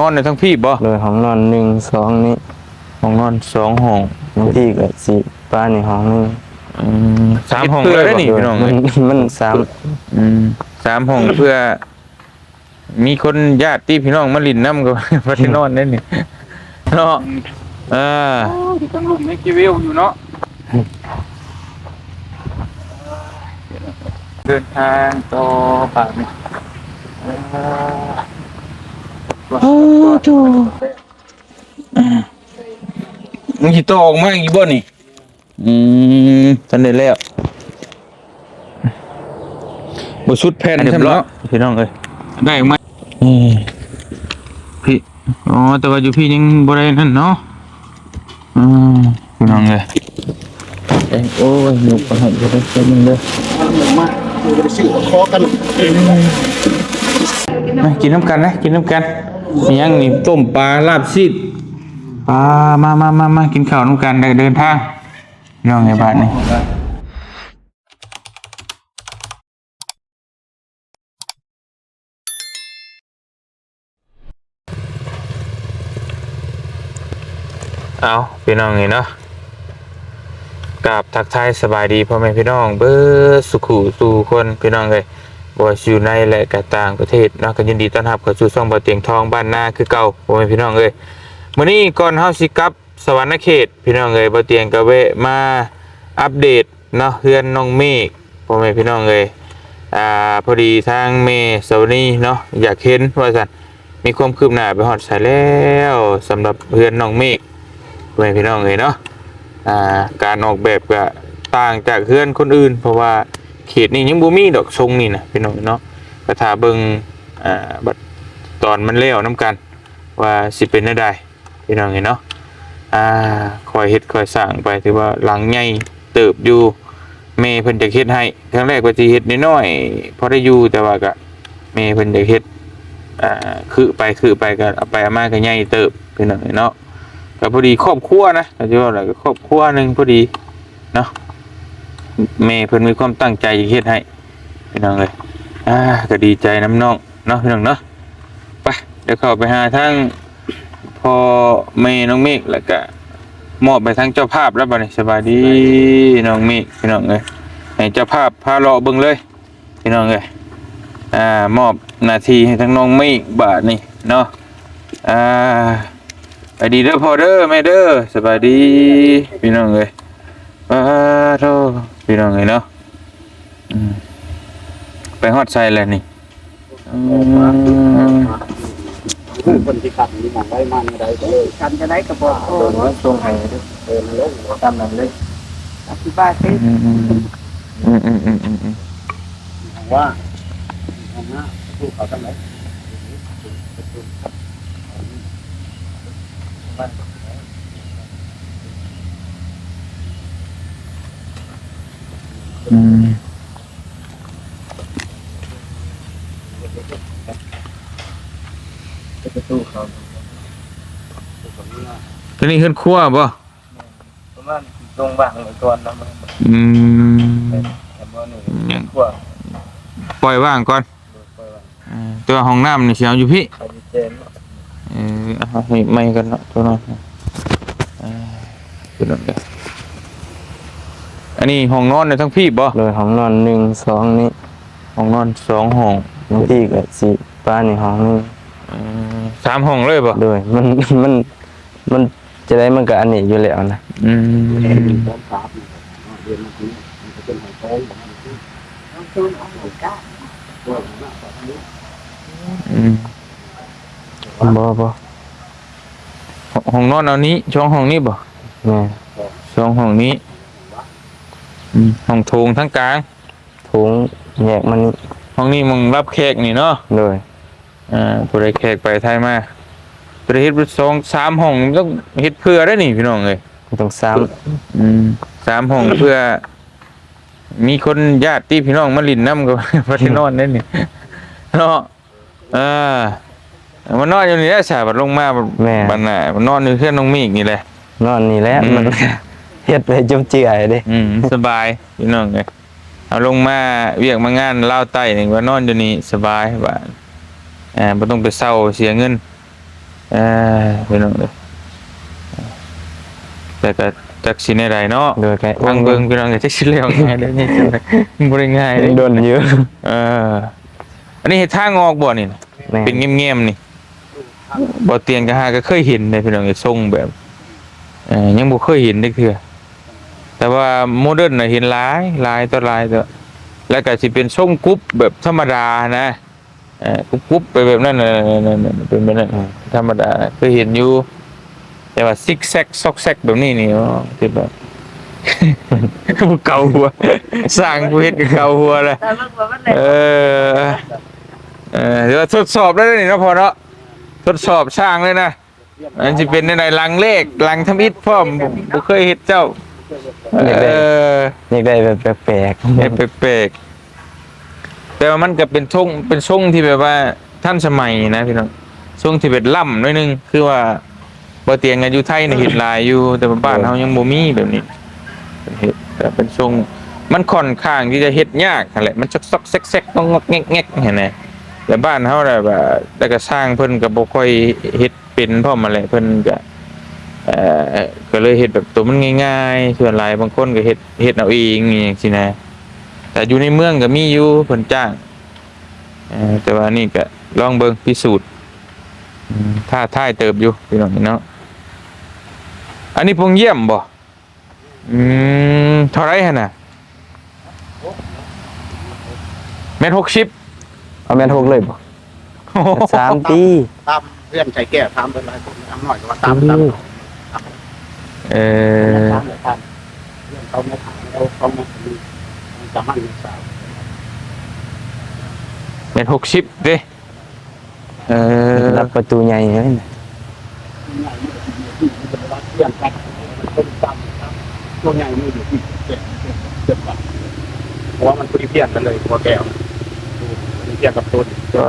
ນອນໃນທັງພີ້ບໍ່? ໂດຍ ຫ້ອງນອນໜຶ່ງ ສອງນີ້ ຫ້ອງນອນສອງຫ້ອງ ບາງທີກໍຊິປານນີ້ຫ້ອງໜຶ່ງ ອືມ ສາມຫ້ອງເລີຍນີ້ພີ່ນ້ອງເອີຍ ມັນ ມັນສາມ ອືມ ສາມຫ້ອງ ເພື່ອມີຄົນ ຍາດຕິພີ່ນ້ອງມາຫຼິ້ນນຳກໍບໍ່ໄດ້ນອນໄດ້ນີ້ເນາະ ອືມ ເອີ ໂອ້ ທີ່ຕັ້ງລຸ່ມໃຫ້ກິເວວຢູ່ເນາະ ເດີນທາງຕໍ່ບາດນີ້ ໂອ້ໂຫ ອ່າ ມັນຊິຕໍ່ອອກມາອີກບໍ່ນີ້? ອືມ ທັນໄດ້ແລ້ວ ບໍ່ສຸດແຜ່ນຊ້ຳເນາະ ພີ່ນ້ອງເອີຍ ໄດ້ອອກມາ ນີ້ ພີ້ ອໍ ແຕ່ວ່າຢູ່ພີ້ຍັງບໍ່ໄດ້ນັ້ນເນາະ ອືມ ພີ່ນ້ອງເອີຍ ເອີ ໂອ້ຍ ຍົກໄປໃຫ້ເດີ ເດີ ເດີ ມາ ມາກິນນຳກັນນະ ກິນນຳກັນ ມີຫຍັງນີ້ ຕົ້ມປາ ລາບຊີ້ນ ປາ ມາ ມາ ມາ ມາ ກິນເຂົ້ານຳກັນ ໄດ້ເດີນທາງ ພີ່ນ້ອງໃນບ້ານນີ້ ເອົາ ພີ່ນ້ອງເອີຍເນາະ ກາບທັກທາຍສະບາຍດີພໍ່ແມ່ພີ່ນ້ອງເບິດສູ່ຄູ່ສູ່ຄົນ ພີ່ນ້ອງເອີຍ ບໍ່ວ່າຊິຢູ່ໃນ ແລະ ກະຕ່າງປະເທດເນາະ ກໍຍິນດີຕ້ອນຮັບເຂົ້າສູ່ຊ່ອງບ່າວຕຽງທອງບ້ານນາຄືເກົ່າ ພໍ່ແມ່ພີ່ນ້ອງເອີຍ ມື້ນີ້ກ່ອນເຮົາຊິກັບ ສະຫວັນນະເຂດ ພີ່ນ້ອງເອີຍ ບ່າວຕຽງກໍແວະມາອັບເດດເນາະ ເຮືອນນ້ອງເມກ ພໍ່ແມ່ພີ່ນ້ອງເອີຍ ອ່າ ພໍດີທາງແມ່ສະຫວັນນີເນາະ ຢາກເຫັນວ່າຊັ້ນ ມີຄວາມຄືບໜ້າໄປຮອດໃສແລ້ວ ສຳລັບເຮືອນນ້ອງເມກ ພໍ່ແມ່ພີ່ນ້ອງເອີຍເນາະ ອ່າ ການອອກແບບກໍຕ່າງຈາກເຮືອນຄົນອື່ນ ເພາະວ່າເຂດນີ້ຍັງບໍ່ມີດອກຊົງນີ້ນະ ພີ່ນ້ອງເນາະ ກໍຖ້າເບິ່ງ ອ່າ ບັດຕອນມັນແລ້ວນຳກັນ ວ່າຊິເປັນແນວໃດ ພີ່ນ້ອງເອີຍເນາະ ອ່າ ຄ່ອຍເຮັດຄ່ອຍສ້າງໄປ ຖືວ່າຫຼັງໃຫຍ່ເຕີບຢູ່ ແມ່ເພິ່ນຢາກເຮັດໃຫ້ ຄັ້ງແລກວ່າຊິເຮັດນ້ອຍໆ ພໍໄດ້ຢູ່ ແຕ່ວ່າກະແມ່ເພິ່ນຢາກເຮັດ ອ່າ ຄືໄປຄືໄປ ກະເອົາໄປເອົາມາກະໃຫຍ່ເຕີບ ພີ່ນ້ອງເອີຍເນາະ ກະພໍດີຄອບຄົວນະ ກະຊິເວົ້າແລ້ວກະຄອບຄົວໜຶ່ງພໍດີເນາະ ແມ່ເພິ່ນມີຄວາມຕັ້ງໃຈຢາກເຮັດໃຫ້ ພີ່ນ້ອງເອີຍ ອ່າ ກະດີໃຈນຳນ້ອງເນາະ ພີ່ນ້ອງເນາະ ໄປ ດຽວເຂົ້າໄປຫາທາງພໍ່ແມ່ນ້ອງເມກ ແລ້ວກະມອບໃຫ້ທາງເຈົ້າພາບແລ້ວບັດນີ້ ສະບາຍດີ ສະບາຍດີ ນ້ອງເມກ ພີ່ນ້ອງເອີຍ ໃຫ້ເຈົ້າພາບພາເລາະເບິ່ງເລີຍ ພີ່ນ້ອງເອີຍ ອ່າ ມອບໜ້າທີ່ໃຫ້ທາງນ້ອງເມກບາດນີ້ເນາະ ອ່າ ສະບາຍດີເດີພໍ່ເດີແມ່ເດີ ສະບາຍດີ ພີ່ນ້ອງເອີຍ ປາໂທ ພີ່ນ້ອງເອີຍເນາະ ອືມ ໄປຮອດໃສແລ້ວນີ້? ອືມ ຄົນທີ່ຂັບນີ້ມອງໄດ້ມາແນວໃດກໍເລີຍ ກັນຈະໄດ້ກໍບອກ ເອີ ສົ່ງໃຫ້ເດີ ເອີ ນັ້ນເລີຍ ຕາມນັ້ນເລີຍ ອະທິບາຍເດ້ ອືມ ອືມ ອືມ ອືມ ອືມ ອືມ ອືມ ວ່າ ອືມ ຕົວນີ້ເຮືອນຄົວບໍ່? ປະມານ ຕ້ອງວາງໄວ້ກ່ອນນະ ອືມ ແຕ່ບໍ່ນີ້ ຍັງ ຄົວ ປ່ອຍວ່າງກ່ອນ ໂດຍ ປ່ອຍວ່າງ ເອີ ແຕ່ວ່າຫ້ອງນ້ຳນີ້ຊິເອົາຢູ່ພີ້ ເອົາຢູ່ແຈມ ເອີ ເອົາໃຫ້ໃໝ່ກ່ອນເນາະ ຕົວນັ້ນ ເອີ ຕົວນັ້ນເດີ ອັນນີ້ຫ້ອງນອນຢູ່ທາງພີ້ບໍ່? ໂດຍ ຫ້ອງນອນໜຶ່ງ ສອງນີ້ ຫ້ອງນອນສອງຫ້ອງ ບາງທີກໍຊິປານນີ້ຫ້ອງໜຶ່ງ ເອີ ສາມຫ້ອງເລີຍບໍ່? ໂດຍ ມັນ ມັນ ມັນຈະໄດ້ ມັນກໍອັນນີ້ຢູ່ແລ້ວນະ ອືມ ອືມ ບໍ່ ບໍ່ ຫ້ອງນອນເອົານີ້ ຊ່ອງຫ້ອງນີ້ບໍ່? ແມ່ນ ຊ່ອງຫ້ອງນີ້ ອືມ ຫ້ອງໂຖງທາງກາງ ໂຖງແຍກມານີ້ ຫ້ອງນີ້ໝ່ອງຮັບແຂກນີ້ເນາະ ໂດຍ ອ່າ ຜູ້ໃດແຂກໄປໄທມາ ບໍ່ໄດ້ເຮັດສອງສາມຫ້ອງ ຕ້ອງເຮັດເພື່ອໄດ້ນີ້ພີ່ນ້ອງເອີຍ ຕ້ອງສາມ ອືມ ສາມຫ້ອງ ເພື່ອມີຄົນ ຍາດຕິພີ່ນ້ອງມາຫຼິ້ນນຳກໍບໍ່ໄດ້ນອນໄດ້ນີ້ເນາະ ເອີ ມານອນຢູ່ນີ້ແຫຼະ ສາ ບັດລົງມາ ແມ່ນ ບັດໜ້າມານອນຢູ່ເຮືອນນ້ອງມີກນີ້ແຫຼະ ນອນນີ້ແຫຼະ ອືມ ມັນເຮັດໄວ້ຈຸບເຈື່ອຍເດ້ ອືມ ສະບາຍພີ່ນ້ອງເອີຍ ເຮົາລົງມາວຽກມາງານລາວໃຕ້ນີ້ ວ່ານອນຢູ່ນີ້ສະບາຍວ່າ ອ່າ ບໍ່ຕ້ອງໄປເຊົ່າເສຍເງິນ ເອີ ພີ່ນ້ອງເອີຍ ແຕ່ກໍຈັກຊິແນວໃດເນາະ ໂດຍ ກໍຟັງເບິ່ງ ພີ່ນ້ອງ ກໍຈັກຊິແລ້ວງ່າຍໄດ້ ຍັງບໍ່ໄດ້ງ່າຍເດ້ ຍັງດົນຢູ່ ເອີ ອັນນີ້ເຮັດທາງອອກບໍ່ນີ້? ແມ່ນ ເປັນແງມໆນີ້ ບໍ່ຕຽງກໍຫາກໍເຄີຍເຫັນເດ້ ພີ່ນ້ອງເອີຍ ຊົງແບບ ເອີ ຍັງບໍ່ເຄີຍເຫັນຈັກເທື່ອ ແຕ່ວ່າໂມເດີນນະເຫັນຫຼາຍ ຫຼາຍຕໍ່ຫຼາຍເດີ ແລ້ວກໍຊິເປັນຊົງກຸບແບບທຳມະດານະ ເອີ ກຸບໆໄປແບບນັ້ນ ເປັນແບບນັ້ນ ອືມ ທຳມະດາ ເຄີຍເຫັນຢູ່ ແຕ່ວ່າຊິກແຊັກຊອກແຊັກແບບນີ້ນີ້ ໂອ້ ຄິດວ່າ ຜູ້ເກົາຫົວ ຊ່າງຜູ້ເຮັດກໍເກົາຫົວແຫຼະ ເອີ ເອີ ຖືວ່າທົດສອບໄດ້ເລີຍນີ້ເນາະພໍ່ເນາະ ທົດສອບຊ່າງເລີຍນະ. ມັນຊິເປັນແນວໃດ ຫຼັງແລກ ຫຼັງທຳອິດພ້ອມ ບໍ່ເຄີຍເຮັດເຈົ້າ ຢາກໄດ້ ເອີ ຢາກໄດ້ແບບແປກໆ ແບບແປກໆ ແຕ່ວ່າມັນກໍເປັນຊົງ ເປັນຊົງທີ່ແບບວ່າທັນສະໄໝນະພີ່ນ້ອງ ຊົງທີ່ແບບລ້ຳໜ້ອຍໜຶ່ງ ຄືວ່າບໍ່ຕຽງຢູ່ໄທນີ້ເຫັນຫຼາຍຢູ່ ແຕ່ວ່າບ້ານເຮົາຍັງບໍ່ມີແບບນີ້ ເຮັດ ກໍເປັນຊົງ ມັນຂ້ອນຂ້າງທີ່ຈະເຮັດຍາກຫັ້ນແຫຼະ ມັນຊອກໆແຊກໆ ງອກໆແງກໆຫັ້ນນະ ແລ້ວບ້ານເຮົາແບບວ່າ ແລ້ວກໍຊ່າງເພິ່ນກໍບໍ່ຄ່ອຍເຮັດ ເປັນພ້ອມຫັ້ນແຫຼະ ເພິ່ນກະ ເອີ ກະເລີຍເຮັດແບບໂຕມັນງ່າຍໆ ສ່ວນຫຼາຍບາງຄົນກະເຮັດ ເຮັດເອົາເອງອີ່ຫຍັງຊີ້ນະ ແຕ່ຢູ່ໃນເມືອງກະມີຢູ່ ເພິ່ນຈ້າງ ເອີ ແຕ່ວ່າອັນນີ້ກະລອງເບິ່ງພິສູດ ອືມ ທ້າທາຍເຕີບຢູ່ພີ່ນ້ອງເນາະ ອັນນີ້ໂປ່ງຢ້ຽມບໍ່? ອືມ ເທົ່າໃດຫັ້ນນະ? ແມັດຫົກສິບ ເອົາແມັດຫົກເລີຍບໍ່? ໂອ້ໂຫ ສາມຕີ ຕາມເຮືອນໃສ່ແກ້ວ ຖາມເພິ່ນຫຼາຍຄົນ ອາ ນ້ອຍກໍວ່າຕາມ ຕາມ ເອີ ຕາມເຮືອນ ຕາມເຮືອນເຂົາ ແມັດ ເຂົາ ເຂົາແມັດ ປະມານແມັດຫົກສິບເດ້. ເອີ ລັບປະຕູໃຫຍ່ເລີຍ ຕົວໃຫຍ່ມັນຢູ່ທີ່ເຈັດ ເຈັດ ເຈັດ ເຈັດ ເຈັດ ເຈັດ ເຈັດ ເພາະວ່າມັນພໍດີພຽງກັນເລີຍ ຫົວແກ້ວ ພໍດີພຽງກັບຕົວນີ້ ເອີ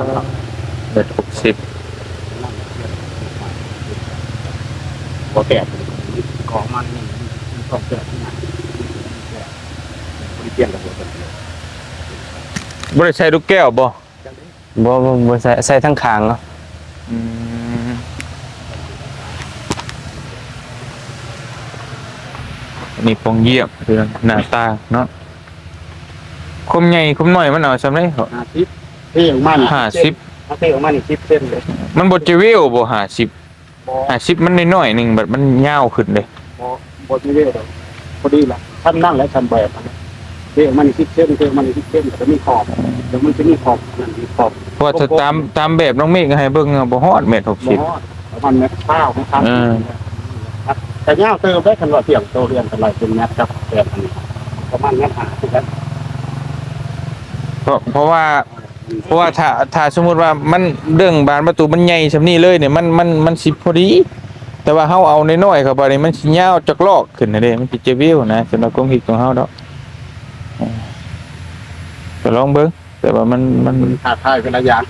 ແມັດຫົກສິບ ຫົວແກ້ວ ຂອງມັນນີ້ ມັນຕ້ອງແກ້ວທີ່ງາມ ພໍດີພຽງກັບຫົວຕົວນີ້ ບໍ່ໄດ້ໃສ່ລູກແກ້ວບໍ່? ບໍ່ ບໍ່ ບໍ່ໃສ່ ໃສ່ທັງຂ້າງເນາະ ອືມ ອັນນີ້ປ່ອງຢ້ຽມ ຄືໜ້າຕ່າງເນາະ ຄວາມໃຫຍ່ຄວາມນ້ອຍມັນເອົາສ່ຳໃດເກາະ? ຫ້າສິບ ເທອອກມານີ້ ຫ້າສິບ ເທອອກມານີ້ສິບເຊັນເລີຍ ມັນບໍ່ຈະເວວບໍ່ ຫ້າສິບ? ບໍ່ ຫ້າສິບມັນນ້ອຍໆໜຶ່ງ ບັດມັນຍາວຂຶ້ນເດ້ ບໍ່ ບໍ່ມີເວວດອກ ພໍດີລະ ຊ່ຳນັ້ນແຫຼະ ຊ່ຳແບບຫັ້ນນະ ເທອອກມານີ້ສິບເຊັນ ເທອອກມານີ້ສິບເຊັນ ແລ້ວກໍມີຂອບ ແລ້ວມັນຈະມີຂອບນັ້ນ ມີຂອບ ເພາະວ່າຖ້າຕາມ ຕາມແບບນ້ອງເມກໃຫ້ເບິ່ງ ບໍ່ຮອດແມັດຫົກສິບ ບໍ່ຮອດ ປະມານແມັດຊາວ ແມັດສາມສິບ ເອີ ແຕ່ຍາວເຕີບໄດ໋ ຄັນວ່າພຽງໂຕເຮືອນກັນໄວ້ເປັນແມັດກັບແບບອັນນີ້ ປະມານແມັດຫ້າຄືກັນ ເພາະ ເພາະວ່າ ເພາະວ່າຖ້າ ຖ້າສົມມຸດວ່າມັນເລື່ອງບານປະຕູມັນໃຫຍ່ສ່ຳນີ້ເລີຍນີ້ ມັນ ມັນ ມັນຊິພໍດີ ແຕ່ວ່າເຮົາເອົານ້ອຍໆເຂົ້າໄປນີ້ ມັນຊິຍາວຈອກລອກຂຶ້ນຫັ້ນເດ້ ມັນຊິຈະເວວນະ ສຳລັບຄວາມຄິດຂອງເຮົາດອກ ເອີ ກໍລອງເບິ່ງ ແຕ່ວ່າມັນ ມັນ ມັນທ້າທາຍເປັນຫຼາຍຢ່າງ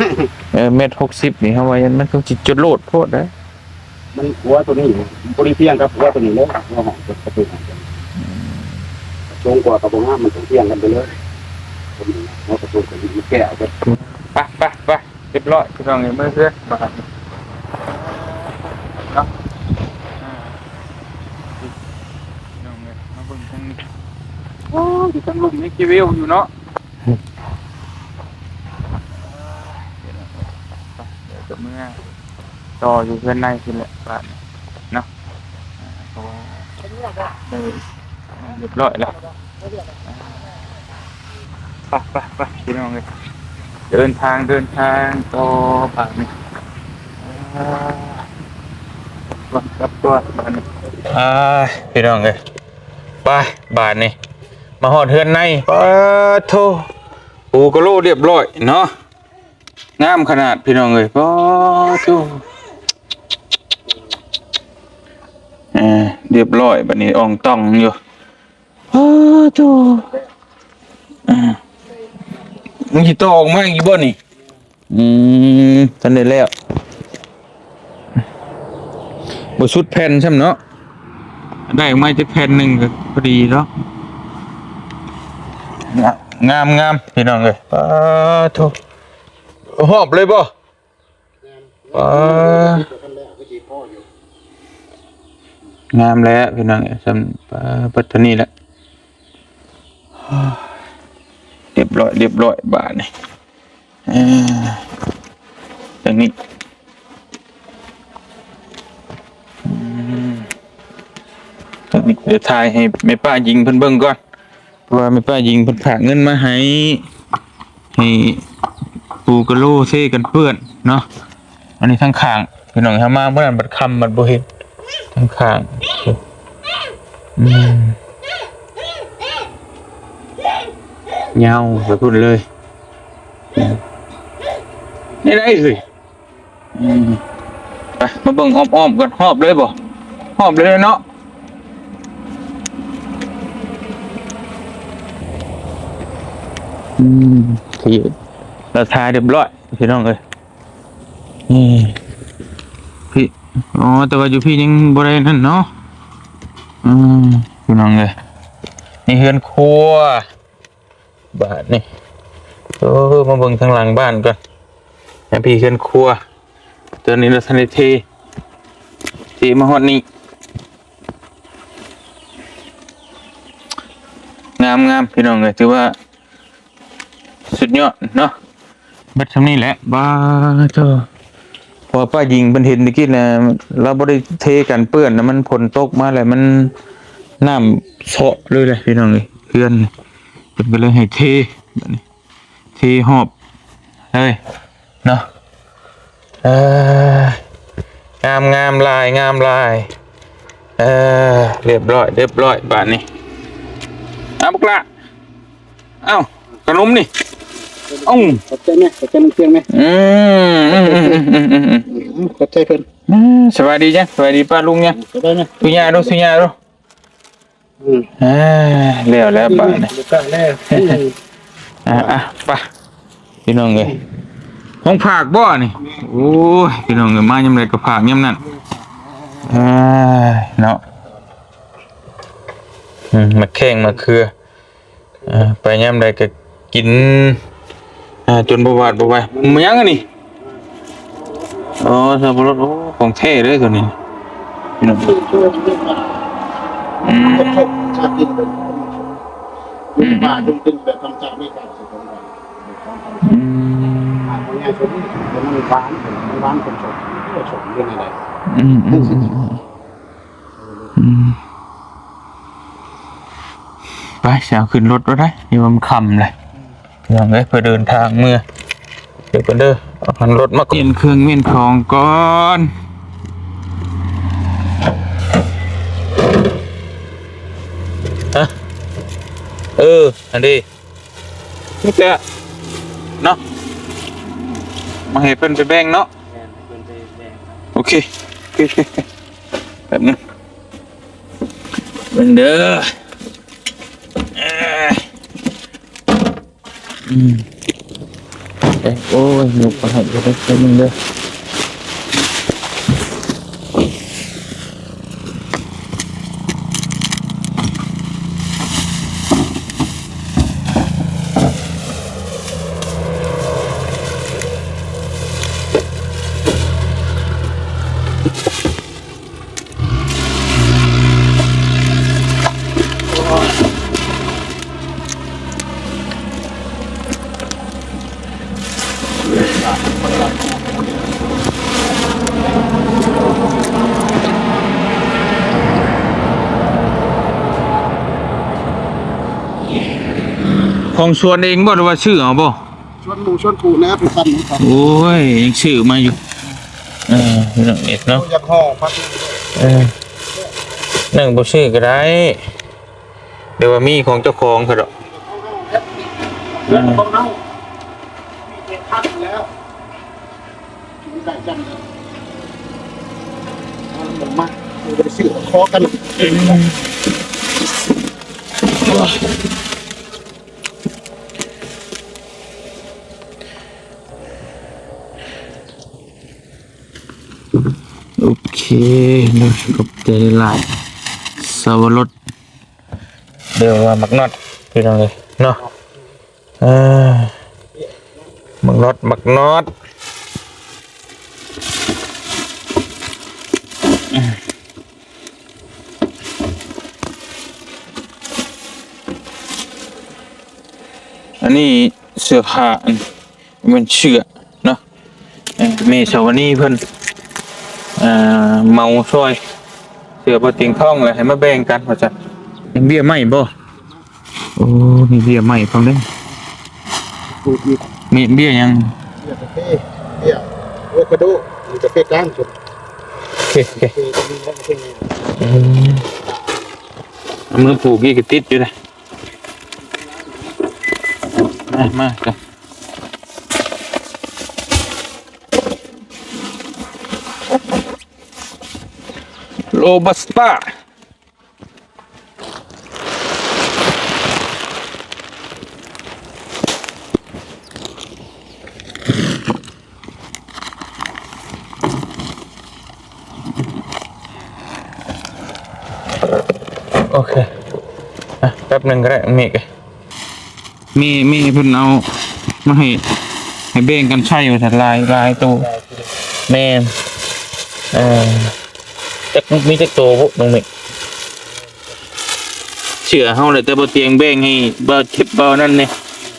ເອີ ແມັດຫົກສິບນີ້ ເຮົາວ່າມັນຄົງຊິຈະໂລດໂພດເດ້. ມັນຫົວໂຕນີ້ ບໍ່ໄດ້ພຽງກັບຫົວໂຕນີ້ເລີຍ ຫົວຫ້ອງປະຕູ ອືມ ສູງກວ່າກໍບໍ່ງາມ ມັນຕ້ອງພຽງກັນໄປເລີຍ ເຮົາປະຕູກໍມີແກ້ວໄປ ໄປ ໄປ ໄປ ຮຽບຮ້ອຍ ພີ່ນ້ອງເອີຍ ເມືອເຮືອນບາດນີ້ເນາະ ອ່າ ພີ່ນ້ອງເອີຍ ມາເບິ່ງທາງນີ້ ໂອ້ຍ ຢູ່ທາງລຸ່ມນີ້ຊິເວວຢູ່ເນາະ ເອີ ເດີ ເດີ ເດີ ເດີ ເມືອ ຕໍ່ຢູ່ເຮືອນໃນພຸ້ນແຫຼະບາດນີ້ເນາະ ເພາະວ່າໄດ້ຮຽບຮ້ອຍແລ້ວ ໄປ ໄປ ໄປ ພີ່ນ້ອງເອີຍ ເດີນທາງ ເດີນທາງຕໍ່ບາດນີ້ ອ່າ ກ່ອນກັບກ່ອນບາດນີ້ ອ່າ ພີ່ນ້ອງເອີຍ ໄປ ບາດນີ້ ມາຮອດເຮືອນໃນ ປາໂທ້ ປູກະໂລຮຽບຮ້ອຍເນາະ. ງາມຂະໜາດພີ່ນ້ອງເອີຍ ປາໂທ້ ເອີ ຮຽບຮ້ອຍ ບາດນີ້ອ່ອງຕ່ອງຢູ່ ປາໂທ້ ເອີ ມັນຊິຕໍ່ອອກມາອີກບໍ່ນີ້? ອືມ ທັນໄດ້ແລ້ວ ບໍ່ສຸດແຜ່ນຊ້ຳເນາະ ໄດ້ອອກມາຈັກແຜ່ນໜຶ່ງກໍພໍດີເນາະ ງາມໆ ພີ່ນ້ອງເອີຍ ປາໂທ້ ຮອບເລີຍບໍ່? ປາ ງາມແລ້ວພີ່ນ້ອງເອີຍ ສ່ຳ ປາ ປາ ເທົ່ານີ້ແຫຼະ ຮຽບຮ້ອຍ ຮຽບຮ້ອຍບາດນີ້ ເອີ ຈັ່ງນີ້ ອືມ ເດີ ດຽວຖ່າຍໃຫ້ແມ່ປ້າຍິງເພິ່ນເບິ່ງກ່ອນ ເພາະວ່າແມ່ປ້າຍິງເພິ່ນຝາກເງິນມາໃຫ້ ໃຫ້ປູກະໂລເຊກັນເປື້ອນເນາະ. ອັນນີ້ທາງຂ້າງ ພີ່ນ້ອງ ເຮົາມາມື້ນັ້ນບັດຄ່ຳບັດບໍ່ເຫັນ ທາງຂ້າງ ອືມ ຍາວໄປພຸ້ນເລີຍ ນີ້ໄດ້ເຮີ້ຍ. ອືມ ໄປ ມາເບິ່ງອ້ອມໆກ່ອນ ຮອບເລີຍບໍ່? ຮອບເລີຍເນາະ ອືມ ທີ່ລາຄາຮຽບຮ້ອຍ ພີ່ນ້ອງເອີຍ ນີ້ ພີ່ ອໍ ແຕ່ວ່າຢູ່ພີ້ຍັງບໍ່ໄດ້ນັ້ນເນາະ ອືມ ພີ່ນ້ອງເອີຍ ນີ້ເຮືອນຄົວ ບາດນີ້ ໂອ້ ມາເບິ່ງທາງຫຼັງບ້ານກ່ອນ ທາງພີ້ເຮືອນຄົວ ຕອນນີ້ລະທັນໄດ້ເທ ເທມາຮອດນີ້ ງາມໆ ພີ່ນ້ອງເອີຍ ຖືວ່າສຸດຍອດເນາະ ເບິດສ່ຳນີ້ແຫຼະ ບາໂທ້ ເພາະວ່າປ້າຍິງເພິ່ນເຫັນຕະກີ້ນະ ລາວບໍ່ໄດ້ເທກັນເປື້ອນນະ ມັນຝົນຕົກມາແລ້ວມັນ ນ້ຳເຊາະເລີຍແຫຼະ ພີ່ນ້ອງເອີຍ ເຮືອນ ເພິ່ນກໍເລີຍໃຫ້ເທ ບາດນີ້ ເທຮອບເລີຍເນາະ ເອີ ງາມໆຫຼາຍ ງາມຫຼາຍ ເອີ ຮຽບຮ້ອຍ ຮຽບຮ້ອຍບາດນີ້ ເອົາ ບັກຫຼ້າ ເອົ້າ ຂະໜົມນີ້ ເອົ້າ ຂອບໃຈແມ່ ຂອບໃຈລຸງຊຽງແມ່ ອືມ ຂອບໃຈເພິ່ນ ອືມ ສະບາຍດີຈ້ະ ສະບາຍດີປ້າລຸງຈ້ະ ສະບາຍດີ ສຸຍາດູ ສຸຍາດູ ອືມ ເອີ ແລ້ວແລ້ວບາດນີ້ ອືມ ອ່າ ອ່ະ ໄປ ພີ່ນ້ອງເອີຍ ຂອງຝາກບໍ່ນີ້ ໂອ້ຍ ພີ່ນ້ອງເອີຍ ມາຍາມໃດກໍຝາກຍາມນັ້ນ ເອີ ເນາະ ອືມ ໝາກແຂ້ງ ໝາກເຂືອ ເອີ ໄປຍາມໃດກໍກິນ ເອີ ຈົນບໍ່ຫວາດບໍ່ໄຫວ ແມ່ນຫຍັງອັນນີ້? ອໍ ສັບປະລົດ ໂອ້ ຂອງແທ້ເດ້ຕົວນີ້ ພີ່ນ້ອງ ອືມ ອືມ ອືມ ອືມ ອືມ ໄປ ຊິເອົາຂຶ້ນລົດແລ້ວໄດ໋ ວ່າມັນຄ່ຳແລ້ວ ພີ່ນ້ອງເອີຍ ເພື່ອເດີນທາງເມືອ ເດີກ່ອນເດີ ເອົາຄັນລົດມາກ່ອນ ປ່ຽນເຄື່ອງປ່ຽນຂອງກ່ອນ ຮະ ເອີ ອັນນີ້ ນີ້ແຫຼະເນາະ ມາໃຫ້ເພິ່ນໄປແບ່ງເນາະ ແມ່ນ ໃຫ້ເພິ່ນໄປແບ່ງ ໂອເຄ ໂອເຄ ໂອເຄ ແປັບໜຶ່ງ ເບິ່ງເດີ ເອີ ອືມ ເອີ ໂອ້ຍ ຍົກໄປໃຫ້ເດີ ແປັບໜຶ່ງເດີ ຂອງສວນເອງບໍ່ ຫຼືວ່າຊື້ເອົາບໍ່? ຊວນໝູ່ຊວນຄູ່ແດ່ໄປປັ່ນນຳເຂົາ ໂອ້ຍ ຍັງຊື້ມາຢູ່ ເອີ ພີ່ນ້ອງເອກເນາະ ຢາກຫໍ່ພັກ ເອີ ໜຶ່ງບໍ່ຊື້ກໍໄດ້ ແຕ່ວ່າມີຂອງເຈົ້າຂອງເຂົາດອກ ເອີ ຂອງເຮົາ ມີແຕ່ພັກແລ້ວ ມັນໄດ້ຈັງ ເອົາລົງມາ ບໍ່ໄດ້ຊື້ ຂໍກັນ ເອີ ໂອເຄເນາະ ຂອບໃຈຫຼາຍ ສາວລົດ ເອີ້ນວ່າໝາກນັດ ພີ່ນ້ອງເອີຍເນາະ ເອີ ໝາກນັດ ໝາກນັດ. ອືມ ອັນນີ້ເສື້ອຜ້າ ອັນ ແມ່ນເສື້ອເນາະ ເອີ ແມ່ສາວະນີເພິ່ນ ເອີ ເໝົາຊ່ອຍ ເສື້ອບໍ່ຕຽງທ້ອງແລ້ວໃຫ້ມາແບ່ງກັນວ່າຊັ້ນ. ເບ້ຍໄມ້ບໍ່? ໂອ້ ມີເບ້ຍໄມ້ພ້ອມເດ້. ປູກອີກ ມີເບ້ຍຫຍັງ? ເບ້ຍກາເຟ ເບ້ຍໂອໂວຄາໂດ ມີກາເຟກາງ. ໂອເຄ ໂອເຄ ເອີ ເອົາມືປູກອີກກໍຕິດຢູ່ນະ. ມາ ມາ ໂຣບັດສະ ໂອເຄ ອ່ະ ແປັບໜຶ່ງກໍໄດ້ ມີກ ມີ ມີເພິ່ນເອົາມາໃຫ້ ໃຫ້ແບ່ງກັນໃຊ້ວ່າຊັ້ນ ຫຼາຍ ຫຼາຍໂຕ. ແມ່ນ ເອີ ຈັກ ມີຈັກໂຕບຸນ້ອງເມກ? ເຊື່ອເຮົາແຫຼະ ແຕ່ບໍ່ຕຽງແບ່ງໃຫ້ບ່າວເຈັບບ່າວນັ້ນແດ່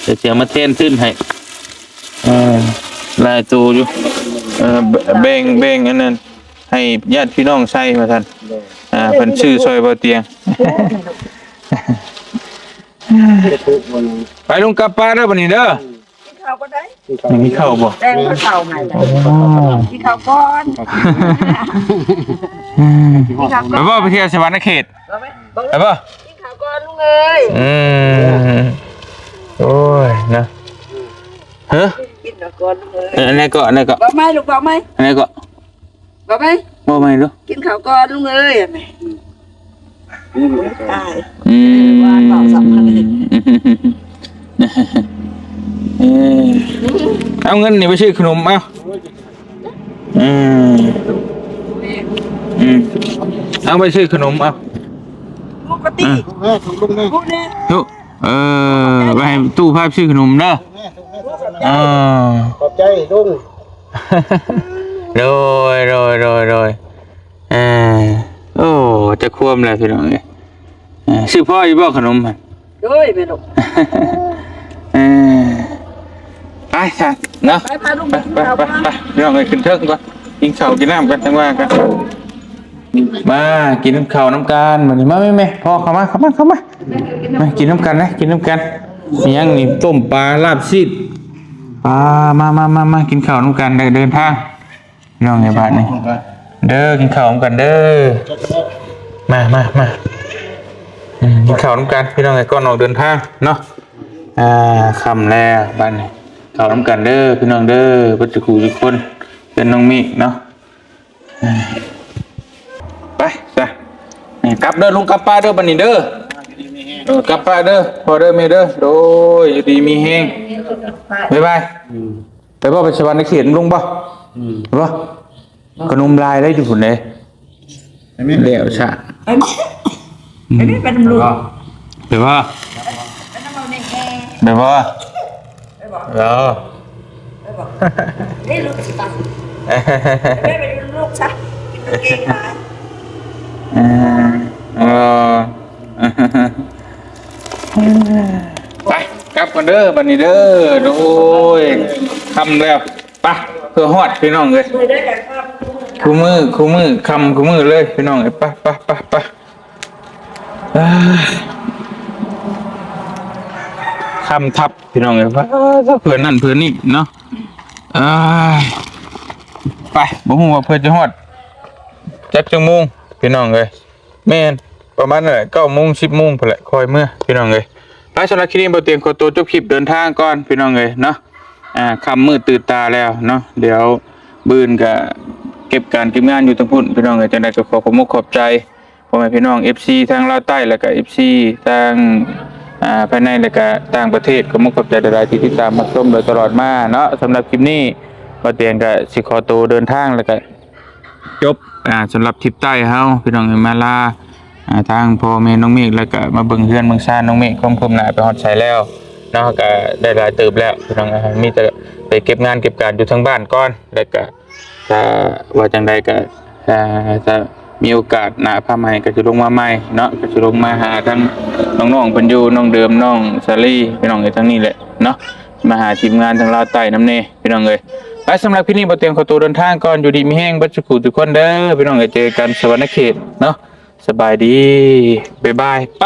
ແຕ່ເຊື່ອມາແທນທຶນໃຫ້. ເອີ ຫຼາຍໂຕຢູ່ ເອີ ແບ່ງ ແບ່ງອັນນັ້ນ ໃຫ້ຍາດພີ່ນ້ອງໃຊ້ວ່າຊັ້ນ. ໂດຍ ອ່າ ເພິ່ນຊື້ຊ່ອຍບໍ່ຕຽງ. ໄປລຸງກັບປ້າເດີບັດນີ້ເດີ. ກິນເຂົ້າກ່ອນໄດ໋. ຍັງກິນເຂົ້າບໍ່? ແຕ່ງເຂົ້າໃໝ່ແລ້ວ. ອໍ ກິນເຂົ້າກ່ອນ. ອືມ ກິນເຂົ້າກ່ອນ. ໄປບໍ່? ໄປທ່ຽວສະຫວັນນະເຂດ. ບໍ່ໄປ ບໍ່ ໄປບໍ່? ກິນເຂົ້າກ່ອນລຸງເອີຍ. ອືມ ໂອ້ຍເນາະ. ຮະ? ກິນເຂົ້າກ່ອນລຸງເອີຍ. ເອີ ອັນໃດເກາະ? ອັນໃດເກາະ? ເວົ້າໃໝ່ລູກ ເວົ້າໃໝ່. ອັນໃດເກາະ? ເວົ້າໃໝ່ ເວົ້າໃໝ່ດູ. ກິນເຂົ້າກ່ອນລຸງເອີຍ. ຕາຍ. ອືມ ເວົ້າສຳຄັນ. ເອີ ເອົາເງິນນີ້ໄປຊື້ຂະໜົມ ເອົາ. ອືມ ອືມ ເອົາໄປຊື້ຂະໜົມ ເອົາ. ປົກກະຕິ ເອີ ລູກແມ່ ລູກແມ່ ເອີ ໄປໃຫ້ຕູ້ພາໄປຊື້ຂະໜົມເດີ. ເອີ ຂອບໃຈລຸງ. ໂດຍ ໂດຍ ໂດຍ ໂດຍ. ເອີ ໂອ້ ຈັກຄວາມແລ້ວພີ່ນ້ອງເອີຍ. ເອີ ຊື້ພໍຢູ່ບໍ່ຂະໜົມ? ໂດຍ ແມ່ນລູກ. ເອີ ໄປຊະເນາະ. ໄປ ພາລູກໄປກິນເຂົ້າກ່ອນ. ໄປ ໄປ ພີ່ນ້ອງເອີຍ ຂຶ້ນເທິງກ່ອນ ກິນເຂົ້າກິນນ້ຳກັນ ຈັ່ງວ່າກັນ. ມາກິນເຂົ້ານຳກັນບັດນີ້. ມາແມ່ໆ ພໍ່ເຂົ້າມາ ເຂົ້າມາ ເຂົ້າມາ. ມາກິນນຳກັນນະ ກິນນຳກັນ. ອີຫຍັງນີ້? ຕົ້ມປາ ລາບຊີ້ນ ປາ. ມາ ມາ ມາ ມາກິນເຂົ້ານຳກັນ ແລ້ວເດີນທາງ. ພີ່ນ້ອງເອີຍ ບາດນີ້ເດີ ກິນເຂົ້ານຳກັນເດີ. ມາ ມາ ມາ ອືມ ກິນເຂົ້ານຳກັນພີ່ນ້ອງເອີຍ ກ່ອນອອກເດີນທາງເນາະ. ອ່າ ຄ່ຳແລ້ວບາດນີ້ ເຂົ້ານຳກັນເດີພີ່ນ້ອງເດີ ເບິດທຸກຜູ້ທຸກຄົນ. ເປັນນ້ອງມີເນາະ. ອ່າ ໄປຊະ ກັບເດີລຸງ ກັບປ້າເດີ ບາດນີ້ເດີ. ເອີ ກັບປ້າເດີ ພໍ່ເດີ ແມ່ເດີ. ໂດຍ ຢູ່ດີມີແຮງ ບາຍບາຍ. ອືມ ໄປບໍ່? ໄປສະຫວັນນະເຂດນຳລຸງບໍ່? ອືມ ໄປບໍ່? ຂະໜົມຫຼາຍເດ້ຢູ່ພຸ້ນເດ້. ແລ້ວຊະ ໄປບໍ່? ອືມ ໄປນຳລຸງ ໄປບໍ່? ໄປນຳເອົາແນ່ ໄປບໍ່? ໄປບໍ່? ເອີ ໄປບໍ່? ເດ້ ລູກຊິໄປ ໄປ ໄປນຳລູກຊະ ກິນເກັ່ງຫຼາຍ. ເອີ ເອີ ໄປ ກັບກ່ອນເດີ ບາດນີ້ເດີ. ໂອ້ຍ ຄ່ຳແລ້ວ ໄປ ເພື່ອຮອດພີ່ນ້ອງເອີຍ. ຄູ່ມື້ ຄູ່ມື້ ຄ່ຳຄູ່ມື້ເລີຍພີ່ນ້ອງເອີຍ. ໄປ ໄປ ໄປ ໄປ. ອ່າ ຄ່ຳທັບພີ່ນ້ອງເອີຍ. ວ່າ ເພື່ອນັ້ນເພື່ອນີ້ເນາະ. ອ່າ ໄປ ບໍ່ຮູ້ວ່າເພື່ອຈະຮອດຈັກຈັກໂມງພີ່ນ້ອງເອີຍ. ແມ່ນ ປະມານນັ້ນແຫຼະ ເກົ້າໂມງ ສິບໂມງພຸ້ນແຫຼະ ຄ່ອຍເມືອພີ່ນ້ອງເອີຍ. ໄປ ສຳລັບຄລິບນີ້ ບ່າວຕຽງຂໍໂຕຈົບຄລິບເດີນທາງກ່ອນພີ່ນ້ອງເອີຍເນາະ. ອ່າ ຄ່ຳມືດຕື່ນຕາແລ້ວເນາະ ດຽວມື້ອື່ນກະເກັບການເກັບງານຢູ່ທາງພຸ້ນພີ່ນ້ອງເອີຍ. ຈັ່ງໃດກໍຂໍຂອບອົກຂອບໃຈພໍ່ແມ່ພີ່ນ້ອງ ເອັຟຊີ ທາງລາວໃຕ້ ແລ້ວກະ ເອັຟຊີ ທາງ ອ່າ ພາຍໃນ ແລ້ວກະຕ່າງປະເທດ ຂອບອົກຂອບໃຈຫຼາຍໆທີ່ຕິດຕາມຮັບຊົມໂດຍຕະຫຼອດມາເນາະ. ສຳລັບຄລິບນີ້ ບ່າວຕຽງກະຊິຂໍໂຕເດີນທາງ ແລ້ວກະ ຈົບ ອ່າ ສຳລັບທຣິບໃຕ້ເຮົາພີ່ນ້ອງເອີຍ ມາລາ ອ່າ ທາງພໍ່ແມ່ນ້ອງເມກ ແລ້ວກະມາເບິ່ງເຮືອນເບິ່ງຊານນ້ອງເມກ ຄວາມຄືບໜ້າໄປຮອດໃສແລ້ວເນາະ. ກະໄດ້ຫຼາຍເຕີບແລ້ວພີ່ນ້ອງເອີຍ ມີແຕ່ໄປເກັບງານເກັບການຢູ່ທາງບ້ານກ່ອນ. ແລ້ວກະຖ້າວ່າຈັ່ງໃດກະ ຖ້າ ຖ້າມີໂອກາດໜ້າຟ້າໃໝ່ກະຊິລົງມາໃໝ່ເນາະ ກະຊິລົງມາຫາທາງນ້ອງໆເພິ່ນຢູ່ ນ້ອງເດີມ ນ້ອງສາລີ ພີ່ນ້ອງເອີຍ ທາງນີ້ແຫຼະ. ເນາະ ມາຫາທີມງານທາງລາວໃຕ້ນຳແດ່ພີ່ນ້ອງເອີຍ. ໄປ ສຳລັບຄລິບນີ້ ບໍ່ຕຽງຂໍຕົວເດີນທາງກ່ອນ ຢູ່ດີມີແຮງເບິດສູ່ຜູ້ທຸກຄົນເດີພີ່ນ້ອງເອີຍ. ເຈີກັນສະຫວັນນະເຂດເນາະ ສະບາຍດີ ບາຍບາຍ ໄປ.